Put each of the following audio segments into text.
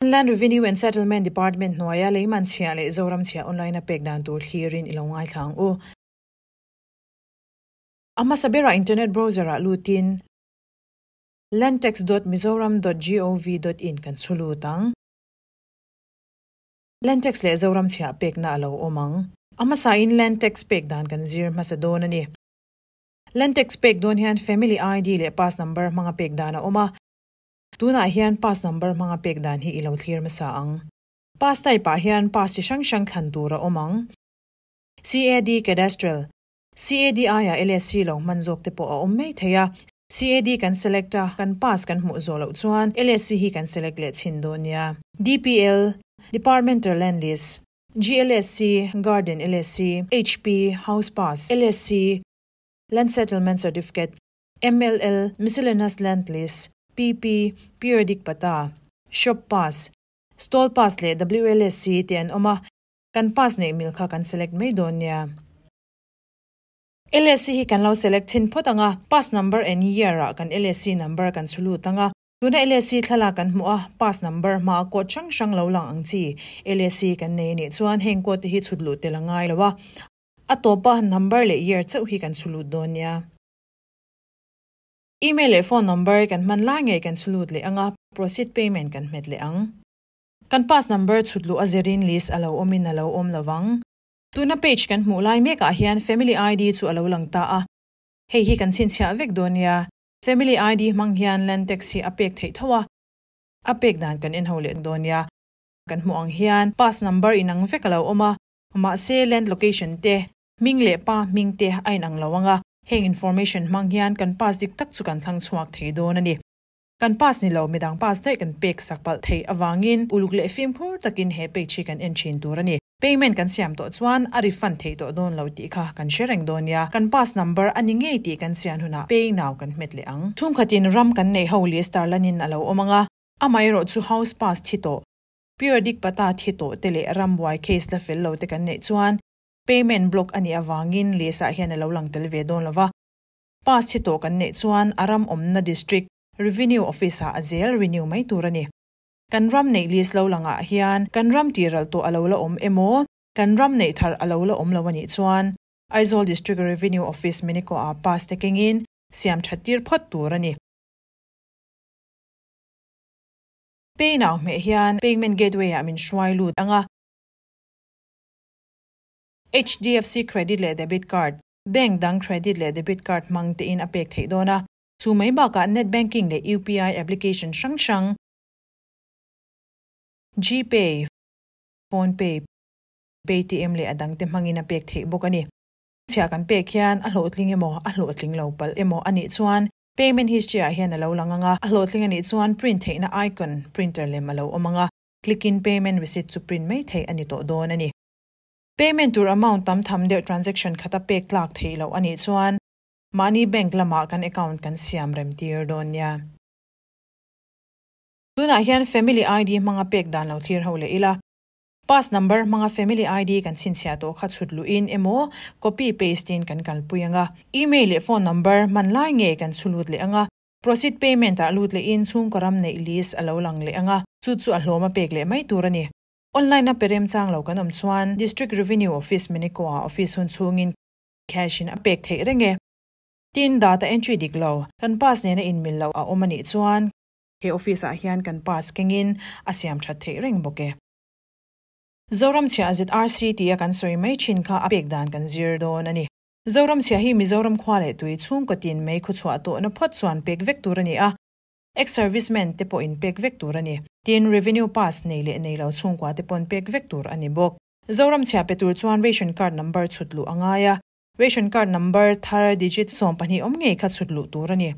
Land Revenue and Settlement Department hnuaia leiman chhiah leh Zoram chhiah online a pek dan tur thlirin i lo ngaithla ang u. A hmasa berah internet browser ah lutin landtax dot mizoram dot gov dot in kan chhu lut ang. Land tax leh Zoram chhiah pekna a lo awm ang. A hmasain land tax pek dan kan zir hmasa dawn a ni. Land tax pek dawn hian family ID leh pass number hmanga pek dan a awm a. Tunah hian pass number hmanga pek dan hi i lo thlir hmasa ang. Pass type ah hian pass chi hrang hrang thlan tur a awm ang. CAD Cadastral, CAD aia LSC lo hman zawk te pawh a awm mai thei a. CAD kan select a, kan pass kan hmuh zawh loh chuan LSC hi kan select leh chhin dawn nia. DPL, Departmental Land List, GLSC, Garden LSC, HP, House Pass, LSC, Land Settlement Certificate, MLL, Miscellaneous Land List, PP, Periodic Patta, Shop Pass, Stall Pass leh WLSC te an awm a, kan pass neih mil kha kan select mai dawn nia. LSC hi kan lo select thin phawt ang a, pass number and year ah kan LSC number kan chhu lut ang a, tuna LSC thlalak kan hmuh a, pass number hmaa code hrang hrang lo lang ang chi LSC kan nei anih chuan heng code te hi chhut luh tel a ngai lo a, a tawpa number leh year chauh hi kan chhu lut dawn nia. Email leh phone number kan hman lai ngei kan chhu lut leh ang a, proceed payment kan hmet leh ang. Kan pass number chhut luh a zirin list a lo awmin a lo awm lo vang. Tuna page kan hmuh lai mekah hian family ID chu a lo lang ta a, hei hi kan chhinchhiah vek dawn nia. Family ID hmang hian land tax hi a pek theih tho a, a pek dan kan en ho leh dawn nia. Kan hmuh ang hian pass number inang vek a lo awm a, mahse land location te, Hming leh pa hming te a inang lo ang a, heng information hmang hian kan pass dik tak chu kan thlang chhuak thei dawn a ni. Kan pass ni lo, midang pass daih kan pek sak palh theih avangin uluk leh fimkhur takin he page hi kan en thin tur a ni. Payment kan siam tawh chuan a refund theih tawh dawn lo tih kha kan hre reng dawn nia. Kan pass number a ni ngei tih kan chian hunah pay now kan hmet leh ang. Chhungkhatin ram kan neih ho list tarlanin a lo awm ang a, amaherawh chu house pass thi tawh, periodic patta thi tawh te leh rambuai case la fel lo te kan neih chuan Payment block a nih avangin list ah hian a lo lang tel ve dawn lo va. Pass thi tawh kan neih chuan a ram awmna District Revenue Office ah a zel renew mai tur a ni. Kan ram neih list lo langah hian kan ram tihral tawh a lo la awm emaw, kan ram neih thar a lo la awm lo a nih chuan Aizawl District Revenue Office Miniko ah pass te kengin siam that tir phawt tur a ni. Pay now hmeh hian payment gateway ah min hruai lut ang a. HDFC Credit leh Debit Card, Bank dang credit leh debit card hmang tein a pek theih dawn a, chu mai bakah net banking leh UPI application hrang hrang, GPay, PhonePay, Paytm leh a dangte hmangin a pek theih bawk a ni. Chhiah kan pek hian a hlawhtling emaw a hlawhtling lo palh emaw a nih chuan payment history ah hian a lo lang ang a, a hlawhtling a nih chuan print theihna icon, printer lem a lo awm ang a. Click in payment receipt chu print mai theih a ni tawh dawn a ni. Payment tur amount tam tham deuh transaction khata pek tlak theih loh a nih chuan mahni bank lamah kan account kan siam rem tir dawn nia. Tunah hian family ID hmanga pek dan lo thlir ho leh ila. Pass number hmanga family ID kan chhinchhiah tawh kha chhut luhin emaw copy paste in kan kalpui ang a. Email leh phone number hman lai ngei kan chhu lut leh ang a. Proceed payment ah lut leh in chhungkaw ram neih list a lo lang leh ang a, chu chu a hlawm a pek leh mai tur a ni. Online a pe remchang lo kan awm chuan District Revenue Office Menikoa office hun chhungin cash in a pek theih reng e. Tin, data entry dik lo, kan pass nena inmil loh a awm a nih chuan he office ah hian kan pass kengin a siam that theih reng bawk e. Zoram chhiah ZRC tia kan sawi mai thin kha a pek dan kan zir dawn a ni. Zoram chhia hi Mizoram khua leh tui chhungkaw tin mei khu chhuah tawhna phawt chuan pek vek tur a ni a, ex-servicemen te pawhin pek vek tur a ni. Tin, revenue pass nei leh nei lo chhungkua te pawn pek vek tur a ni bawk. Zoram chhia pe tur chuan ration card number chhut luh a ngai a, ration card number thar digit 12 awm ngei kha chhut luh tur a ni.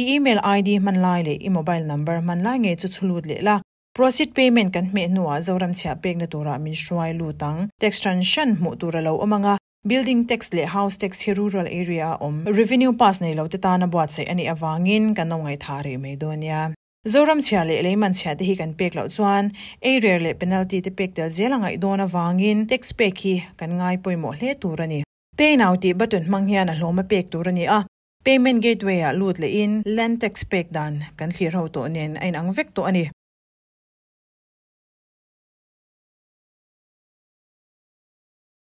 I email ID hman lai leh i mobile number hman lai ngei chu chhu lut leh la. Proceed payment kan hmeh hnuah Zoram chhia pekna turah min hruai lut ang. Tax hran hran hmuh tur a lo awm ang a. Building tax leh house tax hi rural area a awm. Revenue pass nei lo te tana buatsaih a nih avangin kan lo ngaihthah rih mai dawn nia. Zoram chhia leh leiman chhia te hi kan pek loh chuan ei rer leh penalty te pek tel zel a ngaih dawn avangin tax pek hi kan ngai pawimawh hle tur a ni. Pay now tih button hmang hian a hlawm a pek tur a ni a. Payment gateway ah lut lehin land tax pek dan kan thlir ho tawh nen a inang vek tawh a ni.